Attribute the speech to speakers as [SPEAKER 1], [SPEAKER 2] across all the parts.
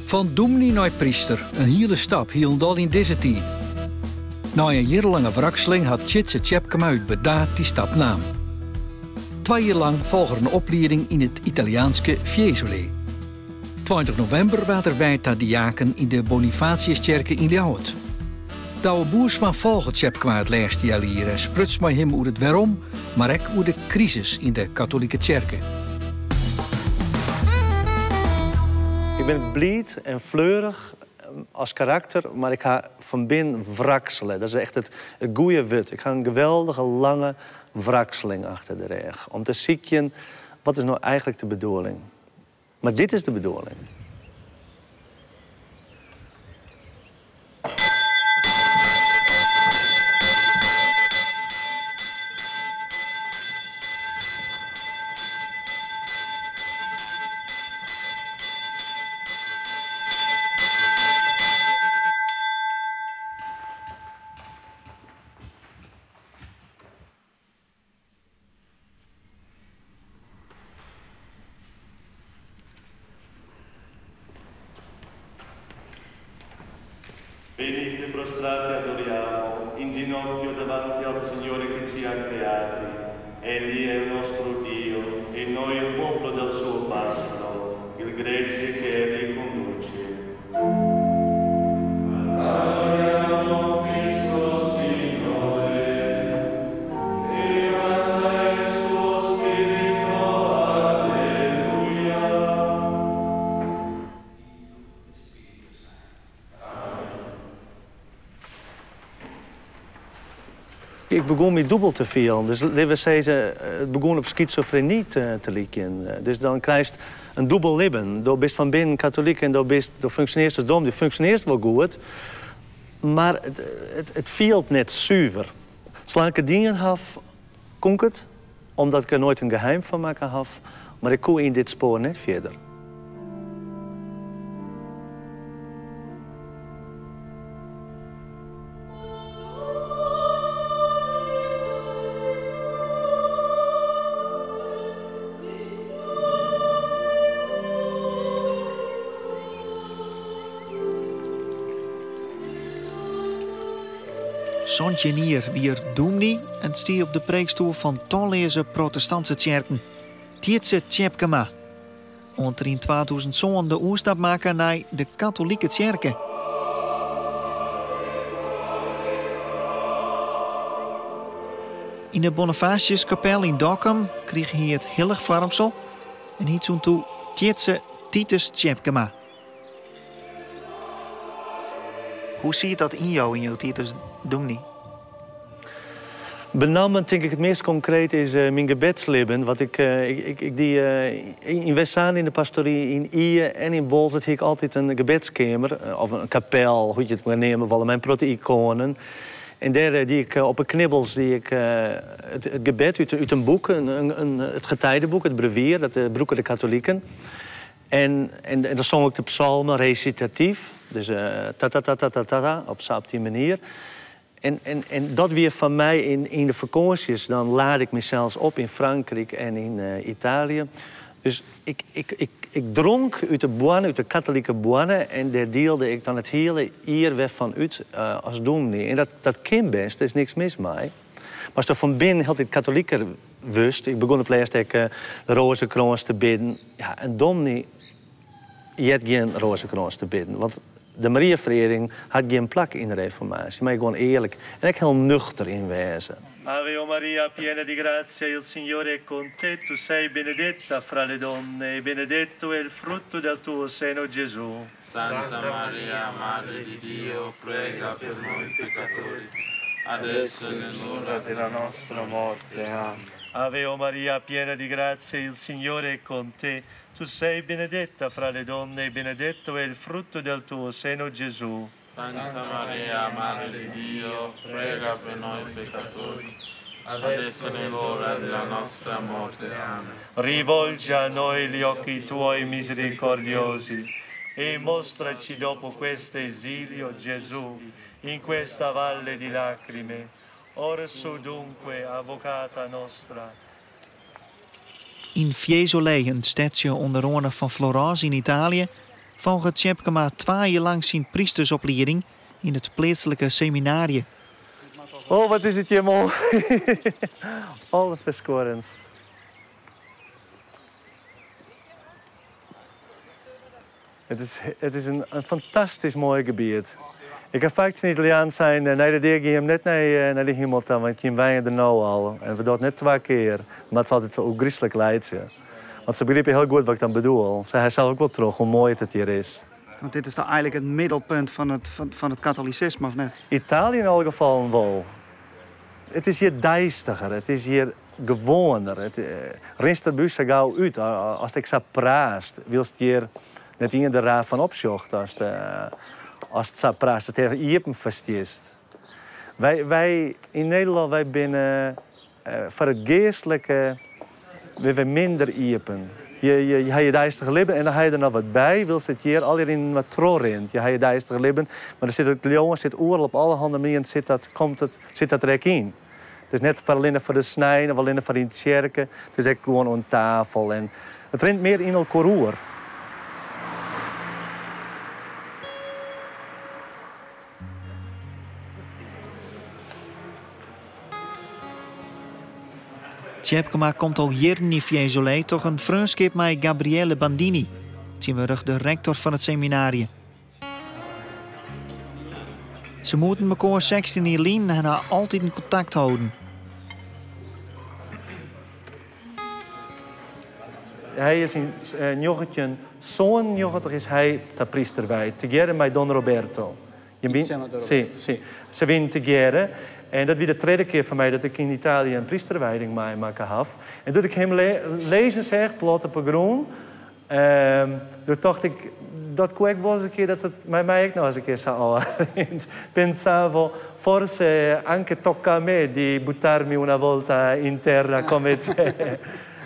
[SPEAKER 1] Fan dûmny nei pryster, in hiele stap, hielendal yn dizze tiid. Nei in jierrenlange wrakseling hat Tjitse Tjepkema út Burdaard dy stap naam. Twa jier lang folge er in oplieding yn it Italiaanske Fiesole. 20 novimber waard er wijd ta diaken yn de Bonifatiustsjerke yn Ljouwert. Douwe Boersma folge Tjepkema it lêste healjier en spruts mei him oer it wêrom, mar ek oer de krisis yn de katolike tsjerke.
[SPEAKER 2] Ik bin bliid en fleurich as karakter, mar ik ha fan binnen wraksele. Dat is echt it goede wurd. Ik ha in geweldige lange wrakseling achter de rêch om te sykjen wat is no eigentlik de bedoeling. Mar dit is de bedoeling.
[SPEAKER 3] Venite prostrati adoriamo, in ginocchio davanti al Signore che ci ha creati. Egli è il nostro Dio e noi il popolo del suo pascolo, il gregge che egli conduce. Adoriamo Cristo Signore, che manda il suo Spirito. Alleluia.
[SPEAKER 2] Ik begûn my dûbeld te fielen. Dus litte we sizze, it begûn op skizofreny te lykjen. Dus dan krijst in dûbel libben. Do bist fan binnen katolyk en do bist, do funksjonearrest as dom. Do funksjonearrest wol goed, mar it fielt net suver. Salang't ik it dien haw, koe ik it, omdat ik der noait in geheim fan makke haw. Mar ik koe yn dit spoar net fierder.
[SPEAKER 4] 17 jier wie er dûmny en stie op de preekstoel fan talleaze protestantse tsjerken. Tjitse Tjepkema. Oant er yn 2007 de oerstap makke nei de katolike tsjerke. Yn de Bonifatiuskapel yn Dokkum krige hy it hillich foarmsel en hiet sûnt doe Tjitse Titus Tjepkema. Hoe siet dat yn jo yn jo tiid as dûmny?
[SPEAKER 2] Benammen tink ik it meast konkreet is myn gebedslibben. Wat ik, ik, ik die yn Westzaan yn de pastory, yn Ie en yn Boalsert hie ik altyd in gebedskeamer, of in kapel, hoe't je it mar neame wolle, mei in protte ikoanen. En dêr die ik op 'e knibbels die ik it gebed út in boek, it getijdeboek, it brevier, dat brûke de katoliken. En dan song ik de psalmen resitatyf, dus ta-ta-ta-ta-ta-ta, op sa op dy manier. En, en, en dat wie foar my yn de fakânsjes, dan lade ik mysels op yn Frankryk en yn Italië. Dus ik, ik, ik, ik dronk út de boarne, út de katolike boarne, en dêr dielde ik dan it hiele jier wer fan út as dûmny. En dat, dat kin bêst, der is niks mis mei. Mar ast fan binnen hieltyd katoliker wurdst, ik begûn op lêst ek de roazekrâns te bidden. Ja, in dûmny heart gjin roazekrâns te bidden, want de Mariaferearing hat gjin plak yn de reformaasje. Mar je gewoan earlik en ek hiel nuchter yn wêze.
[SPEAKER 3] Ave o Maria, piena di grazia, il Signore è con te, tu sei benedetta fra le donne e benedetto è il frutto del tuo seno, Gesù.
[SPEAKER 5] Santa Maria, Madre di Dio, prega per noi peccatori, adesso e nell'ora della nostra morte. Amen.
[SPEAKER 3] Ave o Maria, piena di grazia, il Signore è con te. Tu sei benedetta fra le donne e benedetto è il frutto del tuo seno, Gesù.
[SPEAKER 5] Santa Maria, Madre di Dio, prega per noi peccatori, adesso e nell'ora della nostra morte. Amen.
[SPEAKER 3] Rivolgi a noi gli occhi tuoi misericordiosi e mostraci dopo questo esilio, Gesù, in questa valle di lacrime. Orsù dunque, avvocata nostra.
[SPEAKER 4] Yn Fiesole, in stedsje oan de râne fan Florâns yn Italië, folge Tjepkema twa jier lang syn prystersoplieding yn it pleatslike seminaarje.
[SPEAKER 2] Oh, wat is it hjir moai. Alderferskuorrendst. It is, it is in, in fantastysk moai gebiet. Ik ha faak tsjin Italianen sein, nei de dea gean jim net nei, nei de himel ta, want jim wenje der no al. En we dogge it net twa kear. Mar it is altyd so ôfgryslik laitsje. Want se begripe hiel goed wat ik dan bedoel. Se ha sels ek wol troch hoe moai it hjir is.
[SPEAKER 6] Want dit is toch eigenlijk it middelpunt fan it katolisisme, of net?
[SPEAKER 2] Italië yn alle gefallen wol. It is hjir deistiger, it is hjir gewoaner. It rinst der by ús sa gau út ast ek sa praatst, wylst hjir net ien der raar fan opsjocht ast ast sa praatst, it hiel iepen ferstiest. Wy, wy yn Nederlân, wy binne foar it geastlike binne wy minder iepen. Je, je, je ha je deistige libben en dan ha je der noch wat by, wylst it hjir allegear yn wat trochrint. Je ha je deistige libben, mar der sit it leauwen sit oeral op allerhande manieren sit dat, komt it, sit dat der ek yn. It is net foar allinne foar de snein of allinne foar yn tsjerke, it is ek gewoan oan tafel en it rint mear yn elkoar oer.
[SPEAKER 4] Tjepkema komt al jierren yn Fiesole troch in freonskip mei Gabriele Bandini, tsjintwurdich de rektor fan it seminaarje. Se moeten mekoar 16 jier lyn en ha altiten kontakt holden.
[SPEAKER 2] Hy is yn 1997 is hy ta pryster wijd, tegearre mei Don Roberto. Si, si. Se wienen tegearre. En dat wie de tredde kear foar my dat ik yn Italië in prysterwijding meimakke haw. En doe't ik him lizzen seach, plat op 'e grûn, doe tocht ik, dat koe ek wol ris in kear dat it mei my ek noch ris in kear sa ôfrint. Pensavo, forse anche tocca a me di buttarmi una volta in terra come te.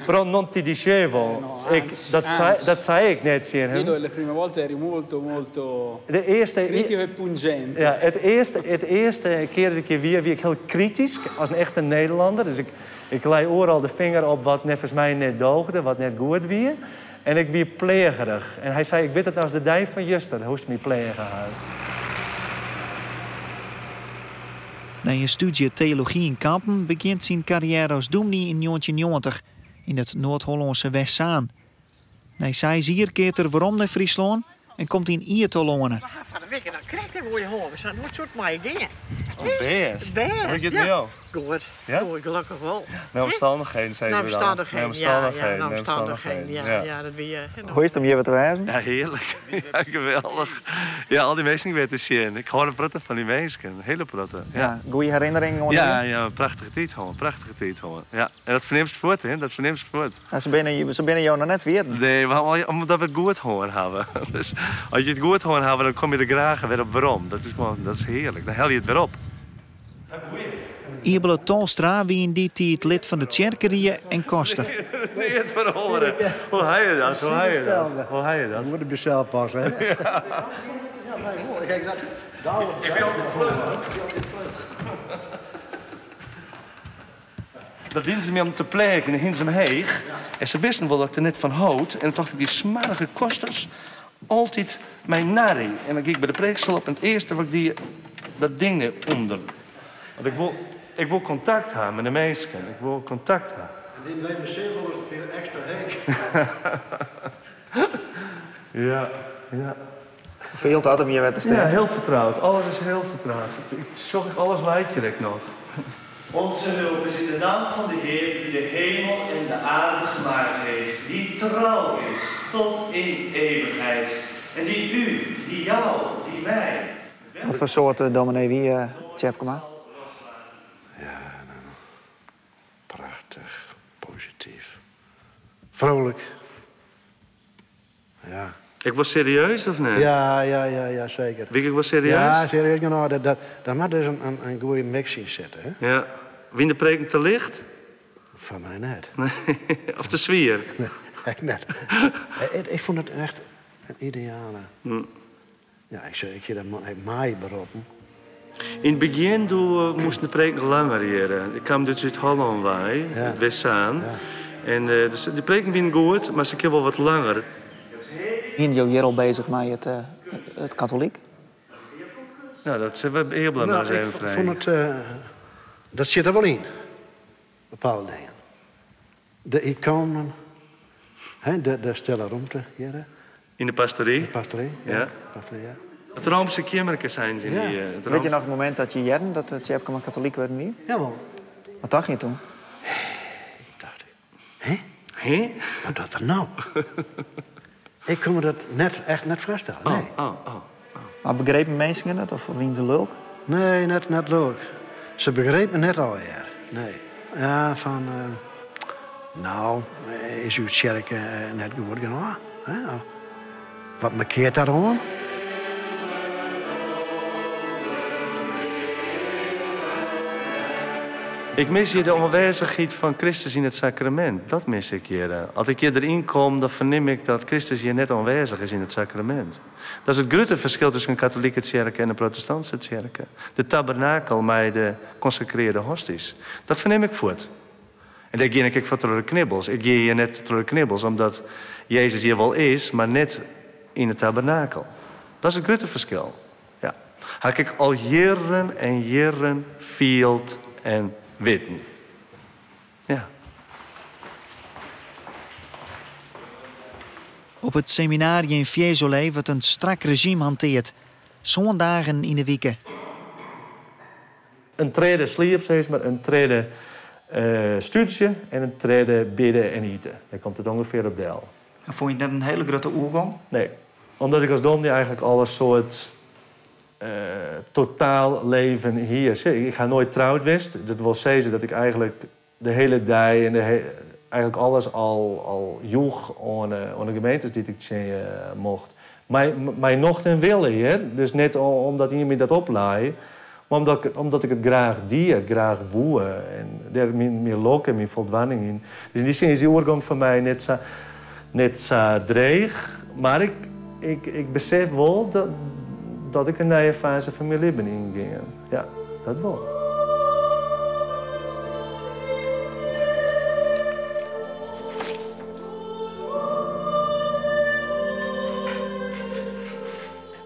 [SPEAKER 2] Però non ti dicevo.
[SPEAKER 7] No,
[SPEAKER 2] Ik,
[SPEAKER 7] anzi,
[SPEAKER 2] dat sei,
[SPEAKER 7] anzi.
[SPEAKER 2] dat sei ik net tsjin him.
[SPEAKER 7] Guido, le prime volte eri molto, molto
[SPEAKER 2] De earste,
[SPEAKER 7] critico e pungente.
[SPEAKER 2] Ja, it earste, it earste kear dat ik hjir wie, wie ik hiel kritysk as in echte Nederlander. Dus ik, ik lei oeral de finger op wat neffens my net doogde, wat net goed wie. En ik wie pleagerich. En hy sei, ik wit it as de dei fan juster, hoe'tst my pleage hast.
[SPEAKER 4] Nei in stúdzje teology yn Kampen begjint syn karriêre as dûmny yn 1990 yn it Noard-Hollânske Westzaan. Nei seis jier keart er werom nei Fryslân en komt yn Ie telâne.
[SPEAKER 8] We ha fan de wike dan krekt even oer je hân. We seinen, hoe soe it mei je gean?
[SPEAKER 3] Oh, bêst.
[SPEAKER 8] Bêst,
[SPEAKER 3] Hoe giet it
[SPEAKER 8] ja.
[SPEAKER 3] mei jo?
[SPEAKER 8] Goed,
[SPEAKER 3] Ja?
[SPEAKER 8] goed, gelokkich wol.
[SPEAKER 3] Nei omstannichheden, sizze
[SPEAKER 8] Nei
[SPEAKER 3] we dan.
[SPEAKER 8] omstannichheden,
[SPEAKER 3] Nei
[SPEAKER 8] ja, ja,
[SPEAKER 3] omstannichheden,
[SPEAKER 8] nei
[SPEAKER 3] nei
[SPEAKER 8] omstannichheden, ja,
[SPEAKER 3] ja.
[SPEAKER 8] ja, dat wie...
[SPEAKER 4] Hoe is it om hjir wer te wêzen?
[SPEAKER 3] Ja, hearlik. Ja, geweldich. Ja, al dy minsken wer te sjen. Ik hâld in protte fan dy minsken. In hiele protte. Ja.
[SPEAKER 4] Goede herinneringen oan
[SPEAKER 3] Ja,
[SPEAKER 4] hjir?
[SPEAKER 3] ja, prachtige tiid hân. Prachtige tiid hân. Ja. En dat fernimst fuort, hè. Dat fernimst fuort.
[SPEAKER 4] Ja, se binne jo noch net ferjitten.
[SPEAKER 3] Nee, mar omdat we it goed hân hawwe. Dus as je it goed hân hawwe, dan komme je der graach wer op werom. Dat is gewoan, dat is hearlik. Dan helje je it wer op.
[SPEAKER 4] Iebele Tolstra wie yn dy tiid lid fan de tsjerkerie en koster.
[SPEAKER 3] Neat feroare. Hoe ha je dat? Hoe ha je dat? Hoe ha je dat?
[SPEAKER 9] Moet op jezelf passen, hè?
[SPEAKER 3] Ik bin altyd fluch. Dat dienen se my om te pleagen, hienen se omheech. En se wisten wol dat ik der net fan hold. En dan tocht ik, dy smoarge kosters, altyd mei narry. En dan gie ik by de preekstoel op en it earste wat ik die, dat ding derûnder. Want ik wol, ik wol kontakt ha mei de minsken. Ik wol kontakt ha.
[SPEAKER 9] En dyn leven simpel is it ekstra heech.
[SPEAKER 3] Ja, ja.
[SPEAKER 4] Hoe fielt dat om hjir wer te stean?
[SPEAKER 3] Ja, hiel fertroud. Alles is hiel fertroud. Ik sjoch ek alles leit hjir ek noch.
[SPEAKER 2] Onze hulp is in de naam van de Heer die de hemel en de aarde gemaakt heeft, die trouw is tot in eeuwigheid en die u, die jou, die mij.
[SPEAKER 4] Wat foar soarte dominee wie Tjepkema?
[SPEAKER 10] Ja, prachtich, posityf, vrolijk. Ja.
[SPEAKER 3] Ik wol serieus of net?
[SPEAKER 9] Ja, ja, ja, ja, zeker.
[SPEAKER 3] Wie ik wol serieus?
[SPEAKER 9] Ja, serieus. Nou, dat moat dus in goede mix yn sitte. Hè?
[SPEAKER 3] Ja. Wiene de preken te licht?
[SPEAKER 9] Foar my net.
[SPEAKER 3] Nee. Of te swier?
[SPEAKER 9] Nee, ek net. Ik fûn it echt in ideale. Ja, ik sei, ik hie dat man ek meiberoppen.
[SPEAKER 3] Yn it begjin doe moasten de preken langer hjirre. Ik kaam dus út Hollân wei, út Westzaan. En dus de preken wienen goed, mar se kinne wol wat langer.
[SPEAKER 4] Wiene jo hjir al bezich mei it, it katolyk?
[SPEAKER 3] No, dat sille we Eabla mar ris
[SPEAKER 10] Nou,
[SPEAKER 3] even
[SPEAKER 10] ik
[SPEAKER 3] freegje.
[SPEAKER 10] fûn it, dat sit der wol yn, bepaalde dingen. De ikoanen, hè, de stille romte hjir.
[SPEAKER 3] Yn de pastory?
[SPEAKER 10] De pastory,
[SPEAKER 3] ja.
[SPEAKER 10] Pastory, ja.
[SPEAKER 3] It Roomse keammerke seinen se yn dy.
[SPEAKER 10] Ja.
[SPEAKER 4] Witte je noch it momint dat je hearden dat Tjepkema katolyk wurden wie?
[SPEAKER 10] Jawol.
[SPEAKER 4] Wat dacht je toen?
[SPEAKER 10] Ik dacht, hè?
[SPEAKER 3] Hè?
[SPEAKER 10] Wat docht er no? Ik koe me dat net, echt net foarstelle, nee.
[SPEAKER 3] Oh, oh, oh.
[SPEAKER 4] Maar begrepen minsken it of wiene se lulk?
[SPEAKER 10] Nee, net, net lulk. Se begrepen net allegear, nee. Ja, fan, no, is ús tsjerke net goed genôch? Hè? Wat mankeart dêr oan?
[SPEAKER 3] Ik mis hjir de oanwêzichheid fan Kristus yn it sakramint. Dat mis ik hjir. As ik hjir deryn kom, dan fernim ik dat Kristus hjir net oanwêzich is yn it sakramint. Dat is it grutte ferskil tusken in katolike tsjerke en in protestantske tsjerke. De tabernakel mei de konsekrearde hostys. Dat fernim ik fuort. En dêr gean ik ek foar troch de knibbels. Ik gean hjir net troch de knibbels omdat Jezus hjir wol is, mar net yn 'e tabernakel. Dat is it grutte ferskil. Ja. Ha ik al jierren en jierren field en witten. Ja.
[SPEAKER 4] Op it seminaarje yn Fiesole wurdt in strak rezjym hanteard, sân dagen yn 'e wike.
[SPEAKER 3] In tredde sliep, sis mar, in tredde stúdzje en in tredde bidde en ite. Dêr komt it ûngefear op del.
[SPEAKER 4] En fûn je it net in hiele grutte oergong?
[SPEAKER 3] Nee, omdat ik as dûmny eigentlik al in soart totaal leven hie. Ik ha noait troud west. Dat wol sizze dat ik eigentlik de hiele dei en de eigentlik alles al, al joech oan de gemeentes dy't ik tsjinje mocht. Mei, mei nocht en wille, hear. Dus net omdat ien my dat oplei, mar omdat ik, omdat ik it graach die, it graach woe. En dêr myn, myn lok en myn foldwaning yn. Dus yn dy sin is dy oergong foar my net sa, net sa dreech. Mar ik, ik, ik besef wol dat, dat ik in nije faze fan myn libben yngean. Ja, dat wol.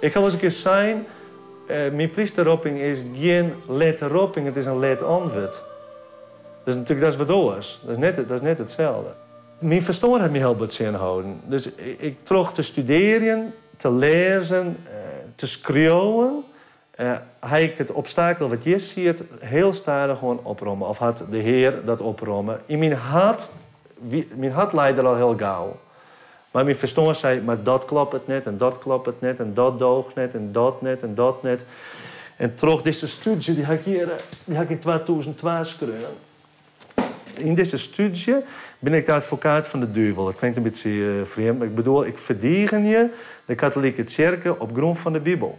[SPEAKER 3] Ik ha wolris in kear sein, myn prysterropping is gjin lette ropping, it is in let antwurd. Dat is natuerlik dat is wat oars. Dat is net, dat is net itselde. Myn ferstân hat my hiel bot tsjinholden. Dus ik troch te studearjen, te lêzen, te skriuwen, ha ik it obstakel wat hjir siet hiel stadichoan opromme. Of hat de Hear dat opromme. Yn myn hart, myn hart lei der al hiel gau. Mar myn ferstân sei, mar dat kloppet net en dat kloppet net en dat doocht net en dat net en dat net. En troch dizze stúdzje, dy ha ik hjir, dy ha ik yn 2002 skreaun. Yn dizze stúdzje bin ik de advokaat fan de duvel. Dat klinkt in bytsje frjemd, mar ik bedoel, ik ferdigenje de katolike tsjerke op grûn fan de Bibel.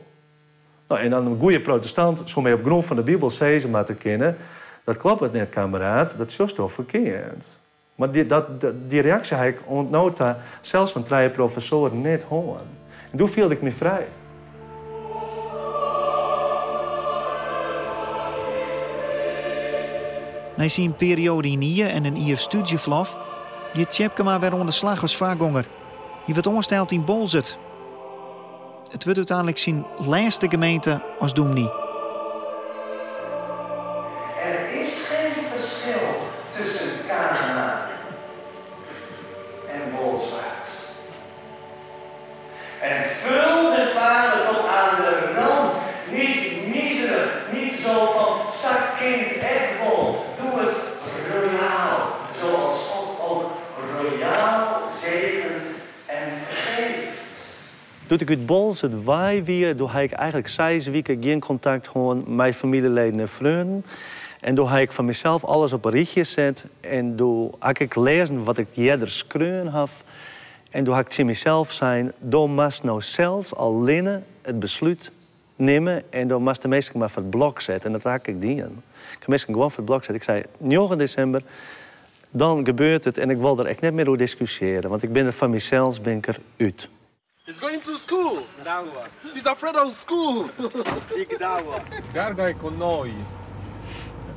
[SPEAKER 3] No, en dan in goede protestant soe my op grûn fan de Bibel sizze moatte kinne, dat kloppet net, kameraad, dat sjochsto ferkeard. Mar dy, dat, dy reaksje ha ik oant no ta sels fan trije professoaren net hân. En doe fielde ik my frij.
[SPEAKER 4] Nei syn perioade yn Ie en in jier stúdzjeferlof giet Tjepkema wer oan de slach as foargonger. Hy wurdt oansteld yn Boalsert. It wurdt úteinlik syn lêste gemeente as dûmny.
[SPEAKER 3] Er is geen verschil tussen Kana en Bolsward. En vul de vaten tot aan de rand. Niet miserig, niet zo van sa kin it ek wol. Doe het royaal, zoals God ook royaal zegent en vergeeft. Doe't ik út Boalsert wei wie, doe ha ik eigentlik seis wiken gjin kontakt hân mei famyljeleden en freonen. En doe ha ik foar mysels alles op in rychje set en doe ha ik lêzen wat ik earder skreaun haw. En doe ha ik tsjin mysels sein, do moatst no sels allinne it beslút nimme en do moatst de minsken mar foar it blok sette. En dat ha ik dien. Ik ha minsken gewoan foar it blok set. Ik sei, njoggen desimber, dan gebeurt it en ik wol der ek net mear oer diskusjearje, want ik bin der foar mysels bin ik der út.
[SPEAKER 11] He's going to school. He's afraid of school.
[SPEAKER 5] Garga è con noi.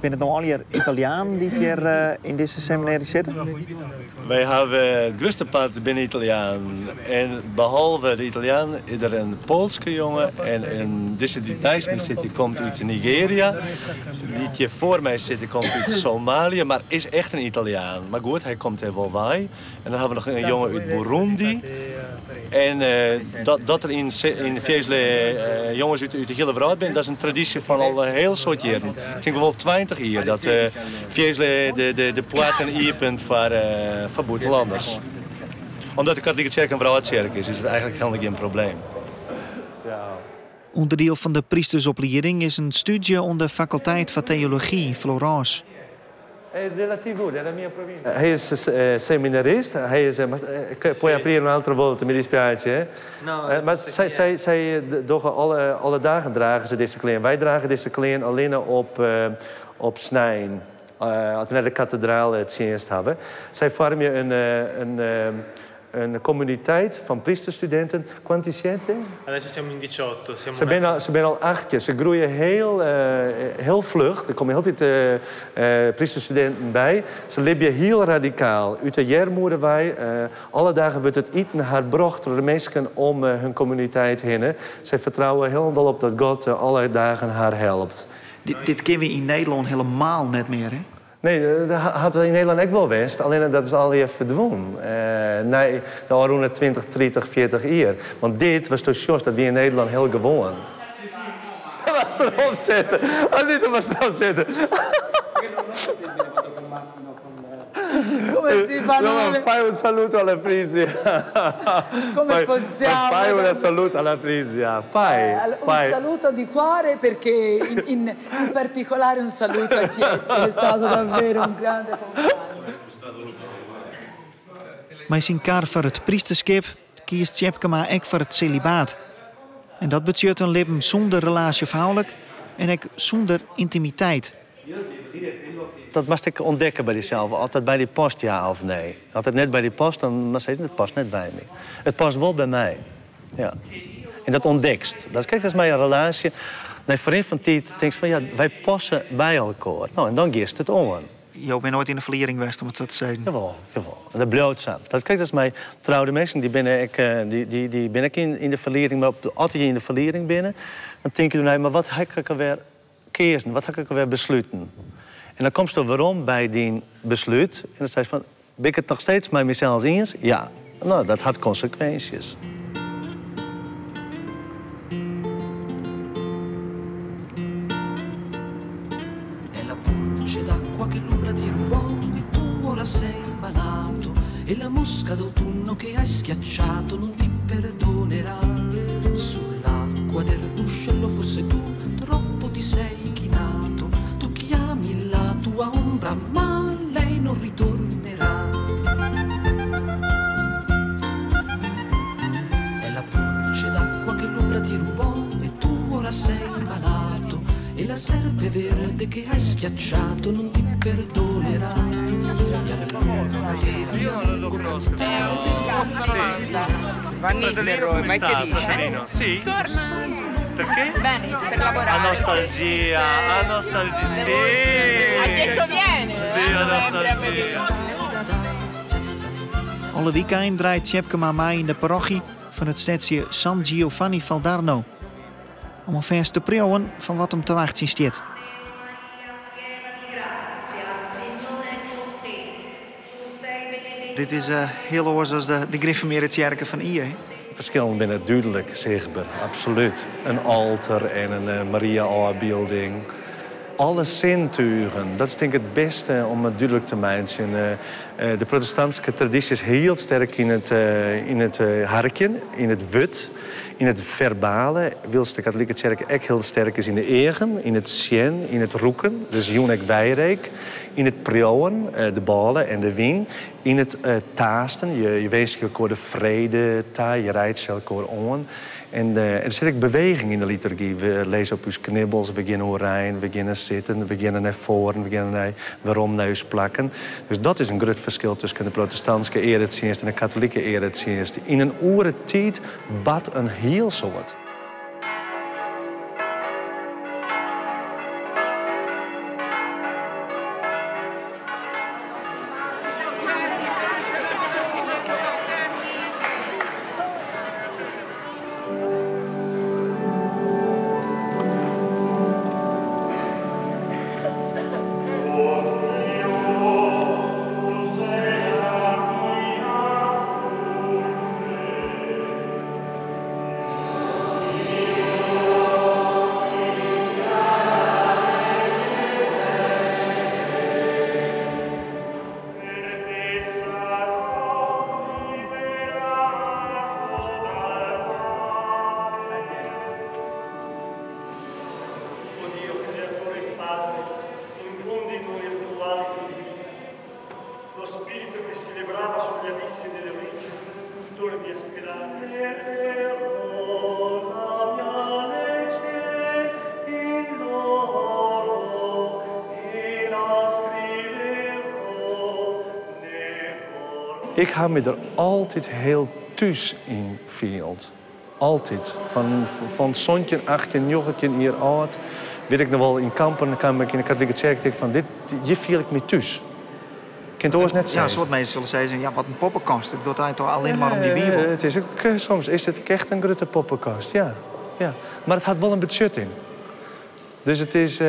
[SPEAKER 4] Binne it no allegear Italianen dy't hjir yn dizze seminarie sitte?
[SPEAKER 2] Wy hawwe it grutste part binne Italianen. En behalve de Italianen is der in Poalske jonge en in dizze dy't neist my sit dy komt út Nigeria. Dy't hjir foar my sit dy komt út Somalië, mar is echt in Italiaan. Mar goed, hy komt dêr wol wei. En dan hawwe we noch in jonge út Burundi. En dat der yn Fiesole jonges út de hiele wrâld binne, dat is in tradysje fan al in hiel soad jierren. Ik tink wol 20 jier dat Fiesole de poarten iepent foar bûtenlanners. Omdat de katolike tsjerke in wrâldtsjerke is, is it eigentlik hielendal gjin probleem.
[SPEAKER 4] Underdiel fan de priestersoplieding is in stúdzje oan de fakulteit foar teology yn Florâns.
[SPEAKER 2] Della TV, della mia provincia. Hij is seminarist, hij is, puoi aprire un'altra volta, mi dispiace. No, mar sy, sy, sy dogge alle, alle dagen drage se dizze klean. Wy drage dizze klean allinne op, op snein, as we nei de katedraaltsjinst hawwe. Sy foarmje in, in, in kommuniteit fan prysterstudinten. Quanti siete?
[SPEAKER 5] Adesso siamo in 18. Siamo
[SPEAKER 2] Se binne, se binne al 18. Se groeie hiel, hiel fluch. Der komme hieltyd prysterstudinten by. Se libje hiel radikaal. Ut de earmoede wei. Alle dagen wurdt it iten har brocht troch de minsken om hun kommuniteit hinne. Sy fertrouwe hielendal op dat God alle dagen har helpt.
[SPEAKER 4] Dit kinne we yn Nederlân helemaal net mear, hè?
[SPEAKER 2] Nee, dat hat yn Nederlân ek wol west, allinne dat is allegear ferdwûn nei de ôfrûne 20, 30, 40 jier. Want dit, watsto sjochst, dat wie yn Nederlân hiel gewoan. Moatst derop sitte. Anita moatst derop sitte.
[SPEAKER 12] Come si fa?
[SPEAKER 2] No, fai un saluto alla Frisia.
[SPEAKER 12] Come possiamo?
[SPEAKER 2] Fai un saluto alla Frisia. Fai, fai.
[SPEAKER 12] Un saluto di cuore perché in, in, in particolare un saluto a Tiezzi, che è stato davvero un grande compagno.
[SPEAKER 4] Mei syn kar foar it prysterskip kiest Tjepkema ek foar it selibaat. En dat betsjut in libben sûnder relaasje of houlik en ek sûnder yntimiteit.
[SPEAKER 2] Dat moatst ek ûntdekke by dysels, oft dat by dy past, ja of nee. As it net by dy past, dan moatst sizze, it past net by my. It past wol by my. Ja. En dat ûntdekst. Dat is krekt as mei in relaasje. Nei ferrin fan tiid tinkst fan ja, wy passe by elkoar. No, en dan giest it oan.
[SPEAKER 4] Jo binne noait yn 'e ferlieding west, om it sa te sizzen?
[SPEAKER 2] Jawol, jawol. En dat bliuwt sa. Dat is krekt as mei troude minsken, dy binne ek, dy, dy binne ek yn de ferlieding. Mar as dy yn de ferlieding binne, dan tinke je nei, mar wat ha ik alwer keazen? Wat ha ik alwer besluten? En dan komsto werom by dyn beslút en dan seist fan, bin ik it noch steeds mei mysels iens? Ja. No, dat hat konsekwinsjes.
[SPEAKER 13] È la pulce d'acqua che l'ombra ti rubò e tu ora sei malato e la mosca d'autunno che hai schiacciato non ti perdonerà. Sull'acqua del ruscello forse tu troppo ti sei chinato, tu chiami la tua ombra ma lei non ritornerà. È la pulce d'acqua che l'ombra ti rubò e tu ora sei malato e la serpe verde che hai schiacciato non ti perdonerà. E allora devi
[SPEAKER 3] Io non lo conosco.
[SPEAKER 8] Van Nistelrooy, ma che dice?
[SPEAKER 3] Sì. Perché?
[SPEAKER 14] Bene, per lavorare.
[SPEAKER 3] A nostalgia, a nostalgia, sì.
[SPEAKER 14] Ha detto viene.
[SPEAKER 3] Sì, a nostalgia.
[SPEAKER 4] Alle wykeinen draait Tjepkema mei yn de parochy fan it stedsje San Giovanni Valdarno. Om alfêst te priuwen fan wat him te wachtsjen stiet. Dit is hiel oars as de grifformearde tsjerke fan Ie.
[SPEAKER 2] Ferskillen binne dúdlik sichtber, absolút. In alter en in Maria-ôfbylding. Alle sintugen, dat is tink ik it bêste om it dúdlik te meitsjen. De protestantske tradysje is hiel sterk yn it, yn it harkjen, yn it wurd, yn it ferbale, wylst de katolike tsjerke ek hiel sterk is yn de eagen, yn it sjen, yn it rûken, dus jûn ek wijreek, yn it priuwen, de bôle en de wyn, yn it taasten, je winskje elkoar de frede ta, je reitsje elkoar oan. En der sit ek beweging yn de liturgy. We lizze op ús knibbels, we geane oerein, we geane sitten, we geane nei foaren, we geane nei werom nei ús plakken. Dus dat is in grut ferskil tusken de protestantske earetsjinst en de katolike earetsjinst. Yn in oere tiid bart in hiel soad.
[SPEAKER 15] celebrava sugli abissi delle origini, tuttora vi aspirate.
[SPEAKER 3] La mia legge in loro e la scriverò nel cor. Ik ha my der altyd hiel thús yn field. Altyd. Fan 17, 18, 19 jier âld wit ik noch wol yn Kampen, kaam ik yn de katolike tsjerke, tink fan dit, hjir fiel ik my thús. Kin it oars net
[SPEAKER 4] Ja, in
[SPEAKER 3] sizze.
[SPEAKER 4] soad minsken sille sizze, ja, wat in poppekast. It giet eigentlik allinne mar om dy Bibel.
[SPEAKER 2] It is ek, soms is it ek echt in grutte poppekast, ja. Ja. Mar it hat wol in betsjutting. Dus it is,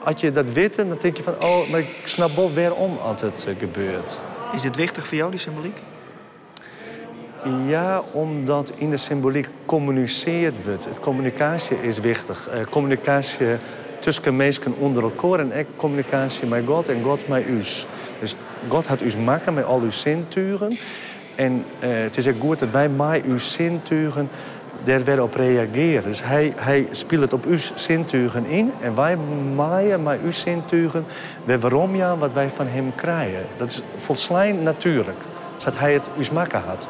[SPEAKER 2] as je dat witte, dan tink je fan, oh, mar ik snap wol wêrom at it gebeurt.
[SPEAKER 4] Is dit wichtich foar jo, dy symbolyk?
[SPEAKER 2] Ja, omdat yn de symbolyk kommuniseard wurdt. It kommunikaasje is wichtich. Kommunikaasje tusken minsken ûnder elkoar en ek kommunikaasje mei God en God mei ús. Dus God hat ús makke mei al ús sintugen. En it is ek goed dat wy mei ús sintugen dêr wer op reagearje. Dus hy, hy spilet op ús sintugen yn en wy meie mei ús sintugen wer weromjaan wat wy fan him krije. Dat is folslein natuerlik, sa't hy it ús makke hat.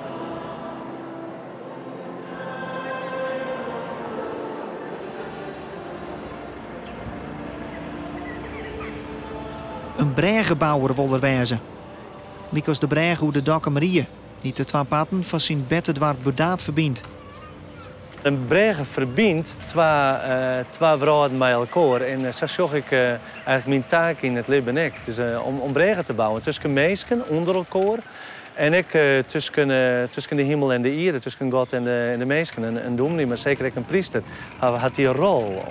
[SPEAKER 4] In brêgebouwer wol er wêze. Lykas de brêge oer de Dokkumer Ie, dy't de twa parten fan syn bertedoarp Burdaard ferbynt.
[SPEAKER 2] In brêge ferbynt twa wrâlden mei elkoar en sa sjoch ik eigentlik myn taak yn it libben ek. Dus om brêgen te bouwen tusken minsken, ûnder elkoar en ek tusken de himel en de ierde, tusken God en de minsken. In dûmny, mar seker ek in pryster, hat dy rol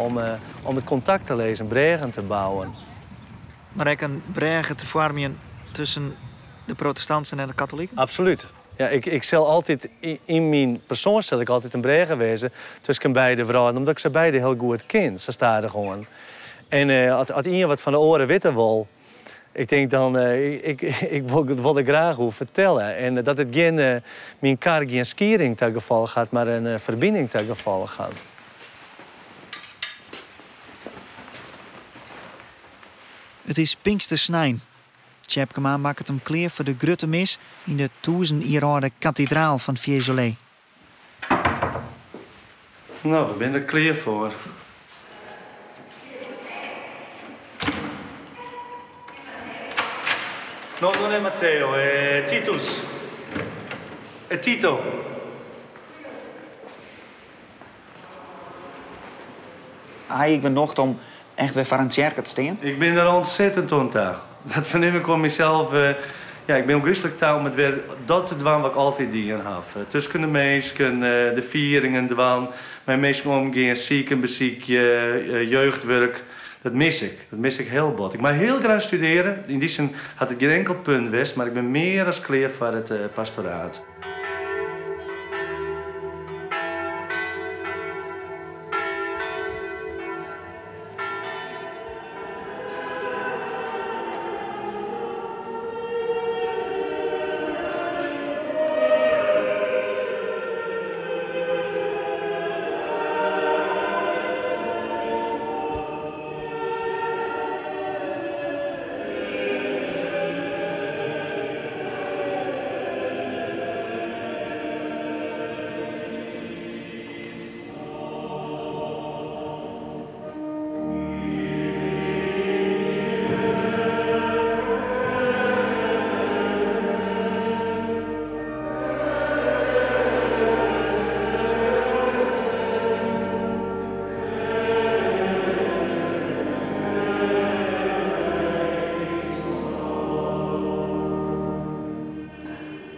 [SPEAKER 2] om it kontakt te lizzen, brêgen te bouwen.
[SPEAKER 4] Mar ek in brêge te foarmjen tusken de protestanten en de katoliken?
[SPEAKER 2] Absolút. Ja, ik, ik sil altyd, yn myn persoan sil ik altyd in brêge wêze tusken beide wrâlden, omdat ik se beide hiel goed kin, sa stadichoan. En as ien wat fan de oare witte wol, ik tink dan, ik, ik wol der graach oer fertelle. En dat it gjin, myn kar gjin skieding ta gefolch hat, mar in ferbining ta gefolch hat.
[SPEAKER 4] It is Pinkstersnein. Tjepkema makket him klear foar de grutte mis yn de tûzen jier âlde katedraal fan Fiesole.
[SPEAKER 2] No, we binne der klear foar. No, non è Matteo, è Titus. È Tito.
[SPEAKER 4] Ha je ek wer nocht om echt wer foar in tsjerke te stean?
[SPEAKER 2] Ik bin der ontzettend oan ta. Dat fernim ik oan mysels. Ja, ik bin ôfgryslik ta om it wer dat te dwaan wat ik altyd dien haw. Tusken de minsken, de fieringen dwaan, mei minsken omgean, siken besykje, jeugdwurk. Dat mis ik. Dat mis ik hiel bot. Ik mei hiel graach studearje. Yn dy sin hat it gjin inkel punt west, mar ik bin mear as klear foar it pastoraat.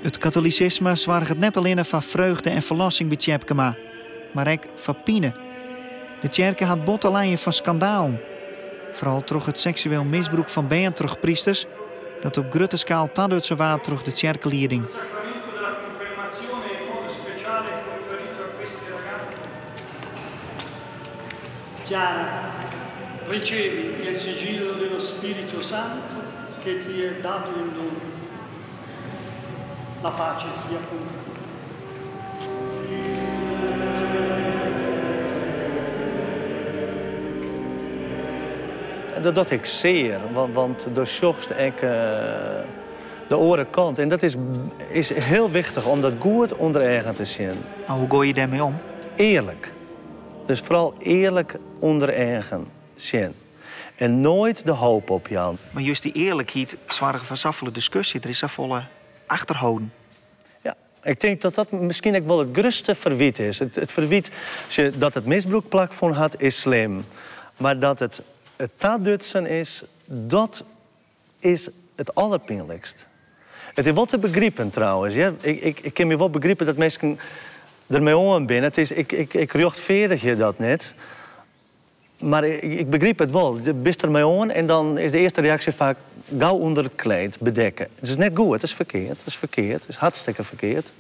[SPEAKER 4] It katolisisme soarget net allinne foar freugde en ferlossing by Tjepkema, mar ek foar pine. De tsjerke hat bot te lijen fan skandalen. Foaral troch it seksueel misbrûk fan bern troch prysters, dat op grutte skaal tadutsen waard troch de tsjerkelieding.
[SPEAKER 15] Chiara, ricevi il sigillo dello Spirito Santo che ti è dato in dono. La pace sia con te.
[SPEAKER 2] Dat docht ek sear, want do sjochst ek. De oare kant. En dat is, is hiel wichtich om dat goed ûnder eagen te sjen.
[SPEAKER 4] Mar hoe geane je dêrmei om?
[SPEAKER 2] Earlik. Dus foaral earlik ûnder eagen sjen. En noait de hoop opjaan.
[SPEAKER 4] Mar just dy earlikheid soarge foar safolle diskusje. Der is safolle achterholden.
[SPEAKER 2] Ja, ik tink dat dat miskien ek wol it grutste ferwyt is. It ferwyt dat it misbrûk plakfûn hat is slim. Mar dat it tadutsen is, dat is it allerpynlikst. It is wol te begripen trouwens. Ik, ik kin my wol begripe dat minsken dermei oan binne. It is, ik, ik, ik rjochtfeardigje dat net. Mar ik begryp it wol. Bist dermei oan en dan is de earste reaksje faak gau ûnder it kleed bedekke. It is net goed, it is ferkeard, it is ferkeard, it is hartstikke ferkeard.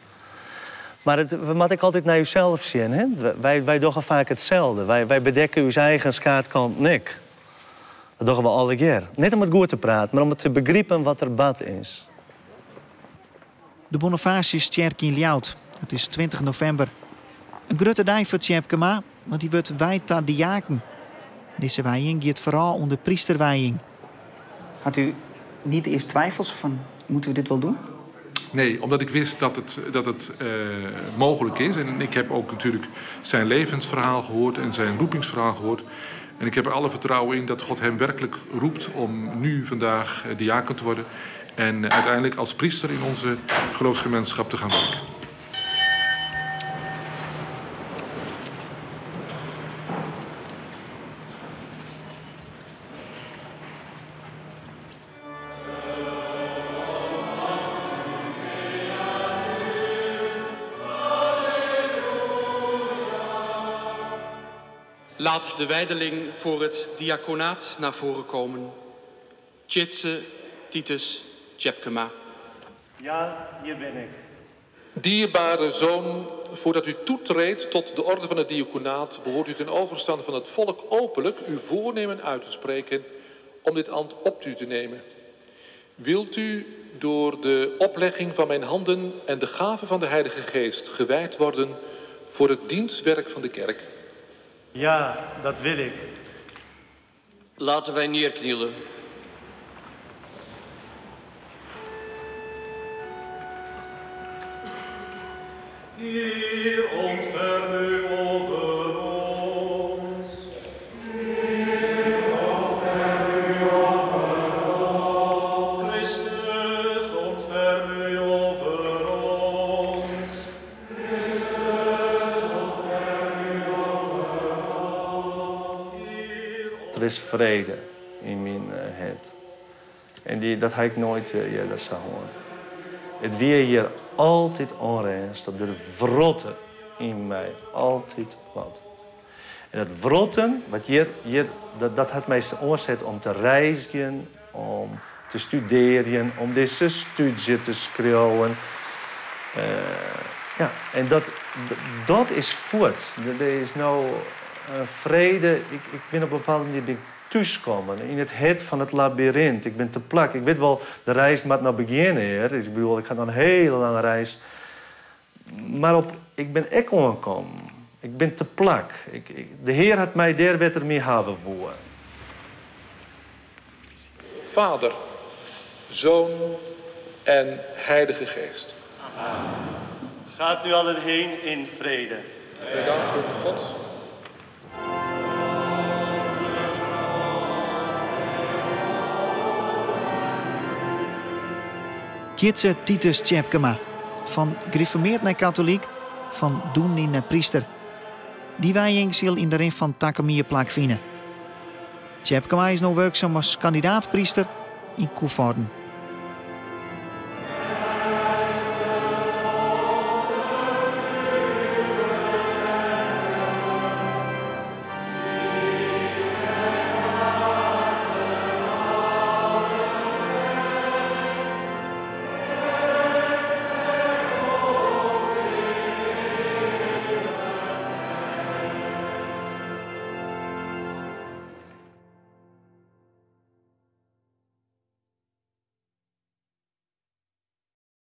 [SPEAKER 2] Mar it, we moatte ek altyd nei ússels sjen. Hè? Wy, wy dogge faak itselde. Wy, wy bedekke ús eigen skaadkanten ek. Dat dogge we allegear. Net om it goed te praten, mar om it te begripen wat der bard is.
[SPEAKER 4] De Bonifatiustsjerke yn Ljouwert. It is 20 novimber. In grutte dei foar Tjepkema, want hy wurdt wijd ta diaken. Dizze wijing giet foarôf oan de prysterwijing.
[SPEAKER 6] Had u niet eerst twijfels van moeten we dit wel doen?
[SPEAKER 16] Nee, omdat ik wist dat het mogelijk is. En ik heb ook natuurlijk zijn levensverhaal gehoord en zijn roepingsverhaal gehoord. En ik heb er alle vertrouwen in dat God hem werkelijk roept om nu vandaag diaken te worden. En uiteindelijk als priester in onze geloofsgemeenschap te gaan werken.
[SPEAKER 17] Laat de wijdeling voor het diaconaat naar voren komen. Tjitse Titus Tjepkema.
[SPEAKER 3] Ja, hier ben ik.
[SPEAKER 16] Dierbare zoon, voordat u toetreedt tot de orde van het diaconaat, behoort u ten overstaan van het volk openlijk uw voornemen uit te spreken om dit ambt op u te nemen. Wilt u door de oplegging van mijn handen en de gave van de Heilige Geest gewijd worden voor het dienstwerk van de kerk?
[SPEAKER 3] Ja, dat wil ik.
[SPEAKER 17] Laten wij neerknielen.
[SPEAKER 3] Heer, ontferm u over ons. Heer, ontferm u over ons. Christus, ontferm u over ons. Christus, ontferm u over ons.
[SPEAKER 2] Der is frede yn myn hert. En dy, dat ha ik noait earder sa hân. It wie hjir altyd ûnrêstich, der wrotte yn my altyd wat. En dat wrotten, wat hjir, hjir, dat, dat hat my oanset om te reizgjen, om te studearjen, om dizze stúdzje te skriuwen. Ja, en dat, dat is fuort. Der is no in frede. Ik, ik bin op in bepaalde manier bin ik thúskommen yn it hert fan it labyrint. Ik bin te plak. Ik wit wol, de reis moat noch begjinne, hear. Dus ik bedoel, ik ha noch in hiele lange reis. Mar op, ik bin ek oankommen. Ik bin te plak. Ik, ik, de Hear hat my dêr wêr't Er my hawwe woe.
[SPEAKER 16] Vader, Zoon en Heilige Geest.
[SPEAKER 3] Amen. Gaat nu allen heen in vrede.
[SPEAKER 16] Wij danken God.
[SPEAKER 4] Tjitse Titus Tjepkema. Fan grifformeard nei katolyk, fan dûmny nei pryster. Dy wijing sil yn de rin fan takom jier plakfine. Tjepkema is no wurksum as kandidaat-pryster yn Coevorden.